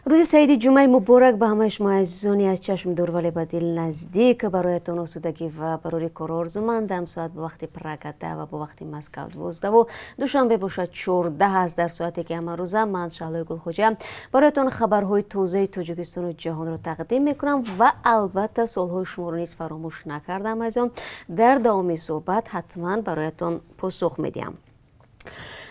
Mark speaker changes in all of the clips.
Speaker 1: Рӯзи саиди ҷумъаи муборак ба ҳамаи шумо, азизони аз чашм дур, вале ба дил наздик. Бароятон осудагӣ ва барори кор орзумандам. Соат бо вақти Прага 10 ва бо вақти Москав 12-ву Душанбе бошад 14 аст. Дар соате ки ҳамарӯза ман, Шаҳлои Гулхоҷа, бароятон хабарҳои тозаи Тоҷикистону ҷаҳонро тақдим мекунам ва албатта суолҳои шуморо низ фаромӯш накардам, азизон. Дар давоми суҳбат ҳатман бароятон посух медиҳам.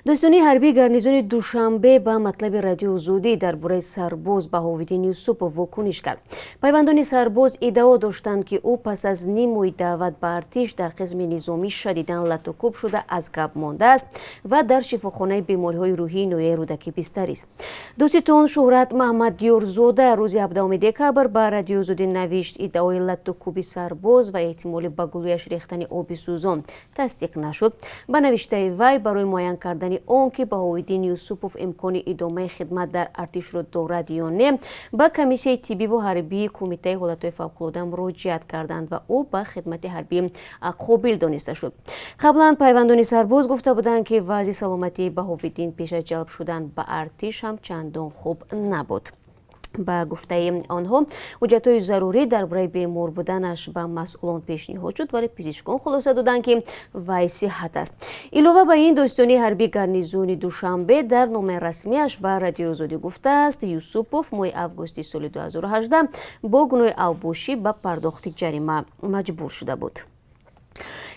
Speaker 1: Дӯстони ҳарбии гарнизони Душанбе ба матлаби Радиои Озодӣ дар бораи сарбоз Баҳовиддин Юсупов вокуниш кард. Пайвандони сарбоз иддао доштанд, ки ӯ пас аз ним моҳи даъват ба артиш дар қисми низомӣ шадидан латукӯб шуда, аз гап мондааст ва дар шифохонаи бемориҳои рӯҳии ноҳияи Рӯдакӣ бистарист. Дӯститон Шӯҳрат Маҳмадёрзода рӯзи 17 декабр ба Радиои Озодӣ навишт: иддаои латукӯби сарбоз ва эҳтимоли ба гулӯяш рехтани оби сӯзон тасдиқ нашуд. Ба навиштаи вай, барои муайян кардани он ки Баҳовиддин Юсупов имкони идомаи хидмат дар артишро дорад ё не, ба комиссияи тиббиву ҳарбии Кумитаи ҳолатҳои фавқулода муроҷиат карданд ва ӯ ба хидмати ҳарбӣ қобил дониста шуд. Қаблан пайвандони сарбоз гуфта буданд, ки вазъи саломатии Баҳовиддин пеш аз ҷалб шудан ба артиш ҳам чандон хуб набуд. Ба гуфтаи онҳо, ҳуҷҷатҳои зарурӣ дар бораи бемор буданаш ба масъулон пешниҳод шуд, вале пизишкон хулоса доданд, ки вай сиҳат аст. Илова ба ин, дӯстони ҳарбии гарнизони Душанбе дар номаи расмиаш ба Радиои Озодӣ гуфтааст, Юсупов моҳи августи соли 2018 бо гуноҳи авбошӣ ба пардохти ҷарима маҷбур шуда буд.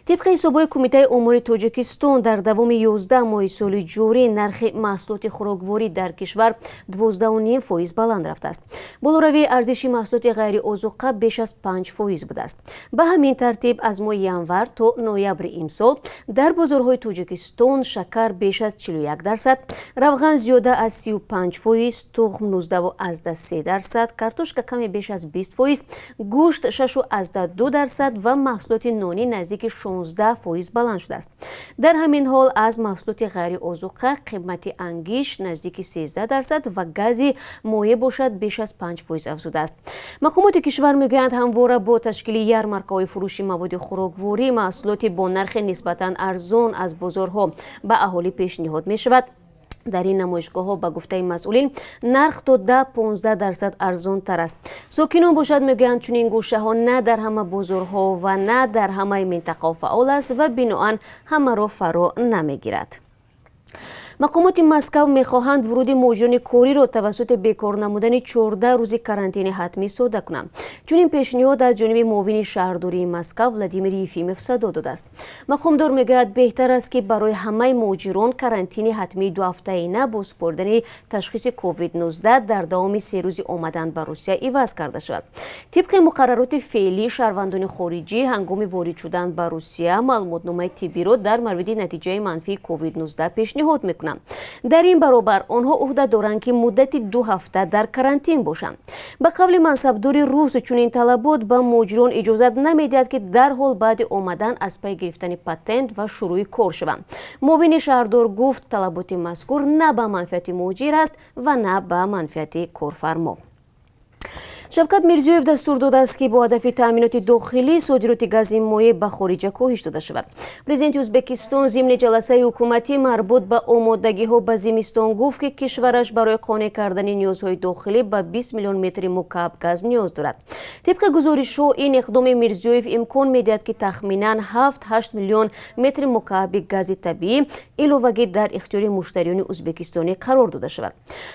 Speaker 1: Тибқи ҳисобҳои Кумитаи омори Тоҷикистон, дар давоми 11 моҳи соли ҷорӣ нархи маҳсулоти хӯрокворӣ дар кишвар 12,5% баланд рафтааст. Болоравии арзиши маҳсулоти ғайриозуқа беш аз 5% будааст. Ба ҳамин тартиб, аз моҳи январ то ноябри имсол дар бозорҳои Тоҷикистон шакар беш аз 41%, равған зиёда аз 35%, тухм 19,3%, картошка каме беш аз 20%, гӯшт 6,2% ва маҳсулоти нонӣ наздики 16% баланд шудааст. Дар ҳамин ҳол, аз маҳсулоти ғайриозуқа қимати ангишт наздики 13% ва гази моеъ бошад беш аз 5% афзудааст. Мақомоти кишвар мегӯянд, ҳамвора бо ташкили ярмаркаҳои фурӯши маводи хӯрокворӣ маҳсулоти бо нархи нисбатан арзон аз бозорҳо ба аҳолӣ пешниҳод мешавад. Дар ин намоишгоҳҳо, ба гуфтаи масъулин, нарх то 10-15% арзонтар аст. Сокинон бошад мегӯянд, чунин гӯшаҳо на дар ҳама бозорҳо ва на дар ҳамаи минтақаҳо фаъол аст ва биноан ҳамаро фаро намегирад. Мақомоти Москав мехоҳанд вуруди муҳоҷирони кориро тавассути бекор намудани 14 рӯзи карантини ҳатмӣ сода кунанд. Чунин пешниҳод аз ҷониби муовини шаҳрдории Москав Владимир Ефимов садо додааст. Мақомдор мегӯяд, беҳтар аст, ки барои ҳамаи муҳоҷирон карантини ҳатмии дуҳафтаина бо супоридани ташхиси COVID-19 дар давоми 3 рӯзи омадан ба Русия иваз карда шавад. Тибқи муқаррароти феълӣ, шаҳрвандони хориҷӣ ҳангоми ворид шудан ба Русия маълумотномаи тиббиро дар мавриди натиҷаи манфии COVID-19 пешниҳод мекунанд. Дар ин баробар онҳо ӯҳда доранд, ки муддати 2 ҳафта дар карантин бошанд. Ба қавли мансабдори рус, чунин талабот ба муҳоҷирон иҷозат намедиҳад, ки дарҳол баъди омадан аз пай гирифтани патент ва шурӯи кор шаванд. Муовини шаҳрдор гуфт, талаботи мазкур на ба манфиати муҳоҷир аст ва на ба манфиати корфармо. Шавкат Мирзиёев дастур додааст, ки бо ҳадафи таъминоти дохилӣ содироти гази моеъ ба хориҷа коҳиш дода шавад. Президенти Ӯзбекистон зимни ҷаласаи ҳукуматӣ марбут ба омодагиҳо ба зимистон гуфт, ки кишвараш барои қонеъ кардани ниёзҳои дохилӣ ба 20 миллион метри мукааб газ ниёз дорад. Тибқи гузоришҳо, ин иқдоми Мирзиёев имкон медиҳад, ки тахминан 7-8 миллион метри мукааби гази табиӣ иловагӣ дар ихтиёри муштариёни ӯзбекистонӣ қарор дода шавад.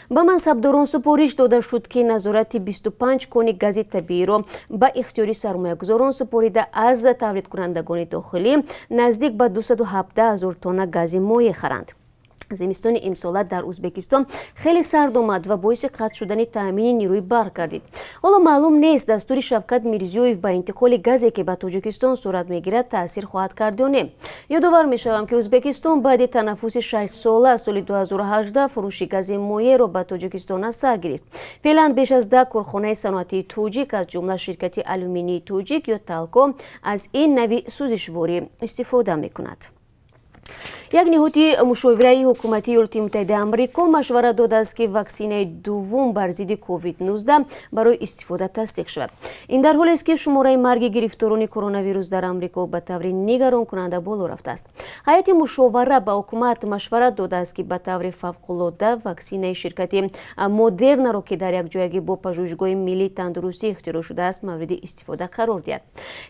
Speaker 1: Ба мансабдорон супориш дода шуд, ки назорати 25 кони гази табииро ба ихтиёри сармоягузорон супорида, аз тавлидкунандагони дохилӣ наздик ба 217 ҳазор тонна гази моеъ харанд. Зимистони имсола дар Ӯзбекистон хеле сард омад ва боиси қатъ шудани таъмини нерӯи барқ гардид. Ҳоло маълум нест, дастури Шавкат Мирзиёев ба интиқоли газе, ки ба Тоҷикистон сурат мегирад, таъсир хоҳад кард ё не. Ёдовар мешавам, ки Ӯзбекистон баъди танаффуси 6-сола соли 2018 фурӯши гази моеъро ба Тоҷикистон аз сар гирифт. Феълан беш аз 10 корхонаи саноатии тоҷик, аз ҷумла ширкати алюминии тоҷик ё Талко, аз ин нави сӯзишворӣ истифода мекунад. Як ниҳоди мушовираи ҳукуматии Иёлоти Муттаҳидаи Амрико машварат додааст, ки ваксинаи дуввум бар зидди COVID-19 барои истифода тасдиқ шавад. Ин дар ҳолест, ки шумораи марги гирифторони коронавирус дар Амрико ба таври нигаронкунанда боло рафтааст. Ҳайати мушовара ба ҳукумат машварат додааст, ки ба таври фавқулодда ваксинаи ширкати Модернаро, ки дар якҷоягӣ бо Пажӯҳишгоҳи миллии тандурустӣ ихтироъ шудааст, мавриди истифода қарор диҳад.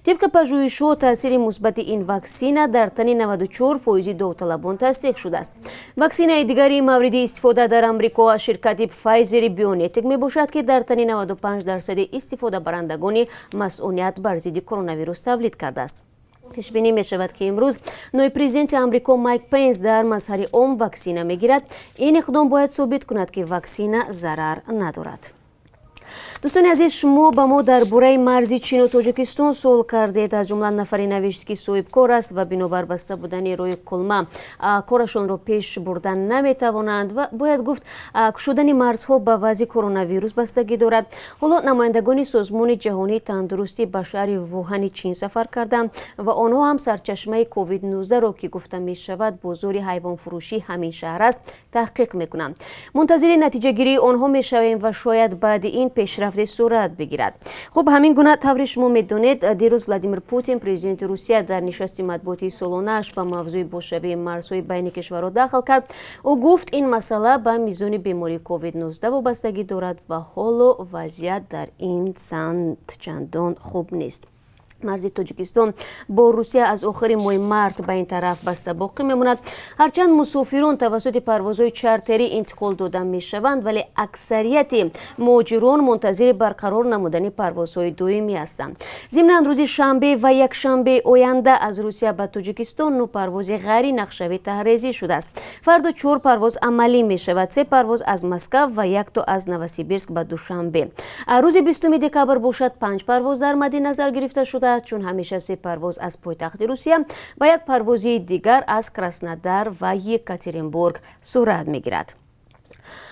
Speaker 1: Тибқи пажӯҳишҳо, таъсири мусбати ин ваксина дар тани 94% довталабон тасдиқ шудааст. Ваксинаи дигари мавриди истифода дар Амрико аз ширкати Пфайзери Бионтек мебошад, ки дар тани 95% истифодабарандагони масъуният бар зидди коронавирус тавлид кардааст. Пешбинӣ мешавад, ки имрӯз ноиб президенти Амрико Майк Пенс дар мазҳари ом ваксина мегирад. Ин иқдом бояд собит кунад, ки ваксина зарар надорад. Дӯстони азиз, шумо ба мо дар бораи марзи Чину Тоҷикистон суол кардед. Аз ҷумла нафаре навишт, ки соҳибкор аст ва бинобар баста будани роҳи Кулма корашонро пеш бурдан наметавонанд. Ва бояд гуфт, кушодани марзҳо ба вазъи коронавирус бастагӣ дорад. Ҳоло намояндагони Созмони ҷаҳонии тандурустӣ ба шаҳри Вуҳани Чин сафар карданд ва онҳо ҳам сарчашмаи COVID-19-ро, ки гуфта мешавад бозори ҳайвонфурӯшӣ ҳамин шаҳр аст, таҳқиқ мекунанд. Мунтазири натиҷагирии онҳо мешавем ва шояд баъди ин пешрафте сурат бигирад. Хуб, ҳамин гуна, тавре шумо медонед, дирӯз Владимир Путин, президенти Русия, дар нишасти матбуотии солонааш ба мавзӯи бозшавии марзҳои байни кишварҳо дахл кард. Ӯ гуфт, ин масъала ба мизони бемории COVID-19 вобастагӣ дорад ва ҳоло вазъият дар ин самт чандон хуб нест. Марзи Тоҷикистон бо Русия аз охири моҳи март ба ин тараф баста боқӣ мемонад. Ҳарчанд мусофирон тавассути парвозҳои чартерӣ интиқол дода мешаванд, вале аксарияти муҳоҷирон мунтазири барқарор намудани парвозҳои доимӣ ҳастанд. Зимнан, рӯзи шанбе ва якшанбеи оянда аз Русия ба Тоҷикистон ну парвози ғайринақшавӣ таҳрезӣ шудааст. Фардо чор парвоз амалӣ мешавад: се парвоз аз Москав ва якто аз Новосибирск ба Душанбе. Рӯзи 20 декабр бошад, панҷ парвоз дар мадди назар гирифта шудааст, чун ҳамеша се парвоз аз пойтахти Русия ва як парвози дигар аз Краснодар ва Екатеринбург сурат мегирад.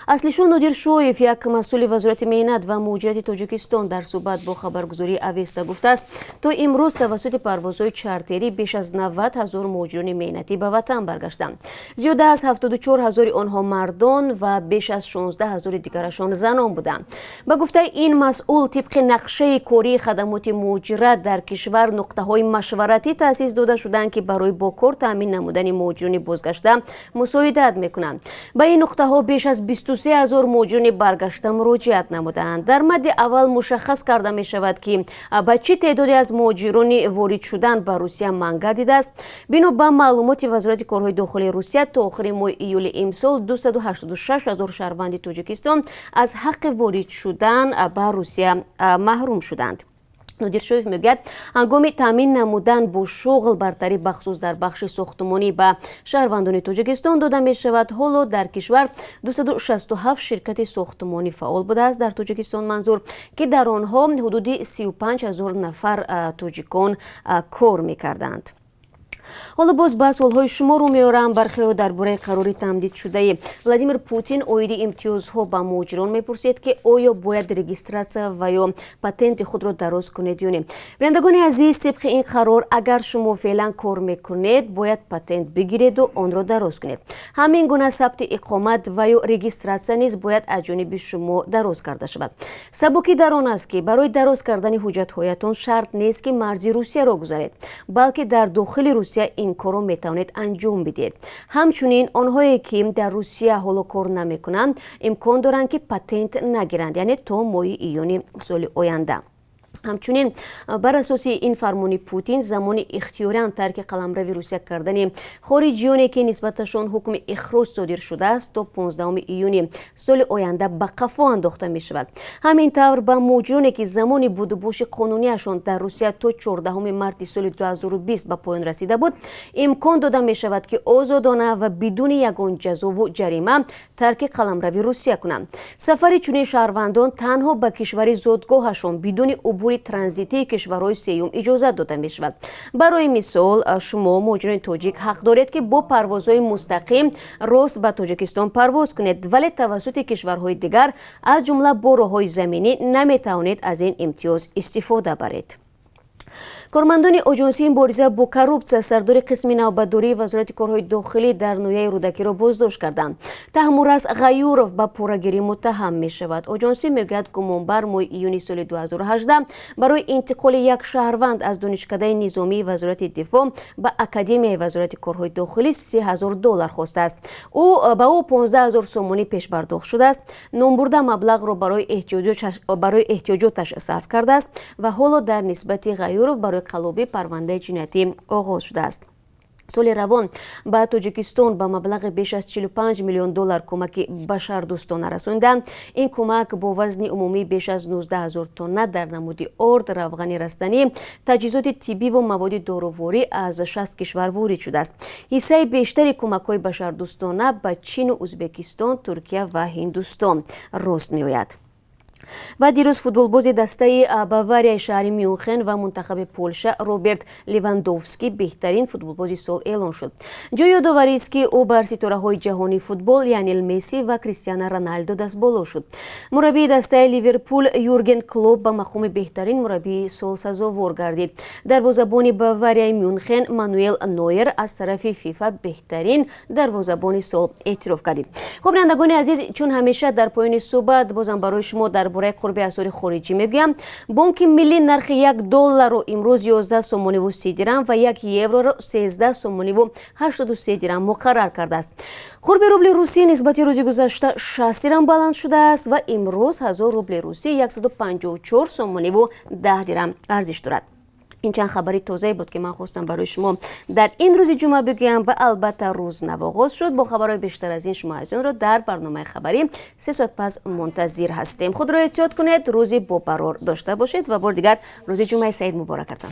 Speaker 1: Аслишон Нодиршоев, як масъули Вазорати меҳнат ва муҳоҷирати Тоҷикистон, дар суҳбат бо хабаргузории Авеста гуфтааст, то имрӯз тавассути парвозҳои чартерӣ беш аз 90 000 муҳоҷирони меҳнатӣ ба ватан баргаштанд. Зиёда аз 74 ҳазори онҳо мардон ва беш аз 16 ҳазори дигарашон занон буданд. Ба гуфтаи ин масъул, тибқи нақшаи кории хадамоти муҳоҷират дар кишвар нуқтаҳои машваратӣ таъсис дода шуданд, ки барои бо кор таъмин намудани муҳоҷирони бозгашта мусоидат мекунанд. Ба ин нуқтаҳо беш аз 23 000 муҳоҷирони баргашта муроҷиат намуданд. Дар мадди аввал мушаххас карда мешавад, ки ба чӣ теъдоде аз муҳоҷирони ворид шудан ба Русия манъ гардидааст. Бино ба маълумоти Вазорати корҳои дохилии Русия, то охири моҳи июли имсол 286 ҳазор шаҳрванди Тоҷикистон аз ҳаққи ворид шудан ба Русия маҳрум шуданд. Нодиршоев мегӯяд, ҳангоми таъмин намудан бо шуғл бартарӣ бахусус дар бахши сохтумонӣ ба шаҳрвандони Тоҷикистон дода мешавад. Ҳоло дар кишвар 267 ширкати сохтумонӣ фаъол будааст, дар Тоҷикистон манзур, ки дар онҳо ҳудуди 35 ҳазор нафар тоҷикон кор мекарданд. Ҳоло боз ба суолҳои шумо рӯ меорам. Бархеҳо дар бораи қарори тамдидшудаи Владимир Путин оиди имтиёзҳо ба муҳоҷирон мепурсед, ки оё бояд регистрация ва ё патенти худро дароз кунед ё не. Бинандагони азиз, тибқи ин қарор, агар шумо феълан кор мекунед, бояд патент бигиреду онро дароз кунед. Ҳамин гуна сабти иқомат ва ё регистрация низ бояд аз ҷониби шумо дароз карда шавад. Сабукӣ дар он аст, ки барои дароз кардани ҳуҷҷатҳоятон шарт нест, ки марзи Русияро гузаред, балки дар дохили Русия ин корро метавонед анҷом бидиҳед. Ҳамчунин, онҳое ки дар Русия ҳоло кор намекунанд, имкон доранд, ки патент нагиранд, яъне то моҳи июни соли оянда. Ҳамчунин, бар асоси ин фармони Путин, замони ихтиёран тарки қаламрави Русия кардани хориҷиёне, ки нисбаташон ҳукми ихроҷ содир шудааст, то 15 июни соли оянда ба қафо андохта мешавад. Ҳамин тавр, ба муҳоҷироне, ки замони будубоши қонунияшон дар Русия то 14 марти соли 2020 ба поён расида буд, имкон дода мешавад, ки озодона ва бидуни ягон ҷазову ҷарима тарки қаламрави Русия кунанд. Сафари чунин шаҳрвандон танҳо ба кишвари зодгоҳашон бидуни убури транзитии кишварҳои сеюм иҷозат дода мешавад. Барои мисол, шумо, муҳоҷирони тоҷик, ҳақ доред, ки бо парвозҳои мустақим рост ба Тоҷикистон парвоз кунед, вале тавассути кишварҳои дигар, аз ҷумла бо роҳҳои заминӣ, наметавонед аз ин имтиёз истифода баред. Кормандони Оҷонсии мубориза бо коррупсия сардори қисми навбатдории Вазорати корҳои дохилӣ дар ноҳияи Рӯдакиро боздошт карданд. Таҳмурас Ғаюров ба порагирӣ муттаҳам мешавад. Оҷонсӣ мегӯяд, гумонбар моҳи июни соли 2018 барои интиқоли як шаҳрванд аз Донишкадаи низомии Вазорати дифоъ ба Академияи Вазорати корҳои дохилӣ 3000 доллар хостааст. Ӯ ба ӯ 15 000 сомонӣ пешпардохт шудааст. Номбурда маблағро барои эҳтиёҷоташ сарф кардааст ва ҳоло дар нисбати Ғаюров барои қаллобӣ парвандаи ҷиноятӣ оғоз шудааст. Соли равон ба Тоҷикистон ба маблағи беш аз 45 миллион доллар кӯмаки башардӯстона расонданд. Ин кӯмак бо вазни умумӣ беш аз 19 ҳазор тонна дар намуди орд, равғани растанӣ, таҷҳизоти тиббиву маводи доруворӣ аз 60 кишвар ворид шудааст. Ҳиссаи бештари кӯмакҳои башардӯстона ба Чину Ӯзбекистон, Туркия ва Ҳиндустон рост меояд. Ва дирӯз футболбози дастаи Баварияи шаҳри Мюнхен ва мунтахаби Полша Роберт Левандовский беҳтарин футболбози сол эълон шуд. Ҷои ёдоварист, ки ӯ бар ситораҳои ҷаҳонии футбол Лионел Месси ва Кристиано Роналдо дастболо шуд. Мураббии дастаи Ливерпул Юрген Клоп ба мақоми беҳтарин мураббии сол сазовор гардид. Дарвозабони Баварияи Мюнхен Мануэл Нойер аз тарафи ФИФА беҳтарин дарвозабони сол эътироф гардид. Хуб, бинандагони азиз, чун ҳамеша дар поёни суҳбат бозам барои шумо дар бораи қурби асъори хориҷӣ мегӯям. Бонки Миллӣ нархи 1 долларро имрӯз 11 сомониву 30 дирам ва 1 евроро 13 сомониву 83 дирам муқаррар кардааст. Қурби рубли русӣ нисбати рӯзи гузашта 60 дирам баланд шудааст ва имрӯз 1000 рубли русӣ 154 сомониву 10 дирам арзиш дорад. Ин чанд хабари тозае буд, ки ман хостам барои шумо дар ин рӯзи ҷумъа бигӯям. Ва албатта, рӯз нав оғоз шуд. Бо хабарҳои бештар аз ин шумо азизонро дар барномаи хабарӣ 3 соат пас мунтазир ҳастем. Худро эҳтиёт кунед, рӯзи бобарор дошта бошед ва бори дигар рӯзи ҷумъаи саид муборакатон.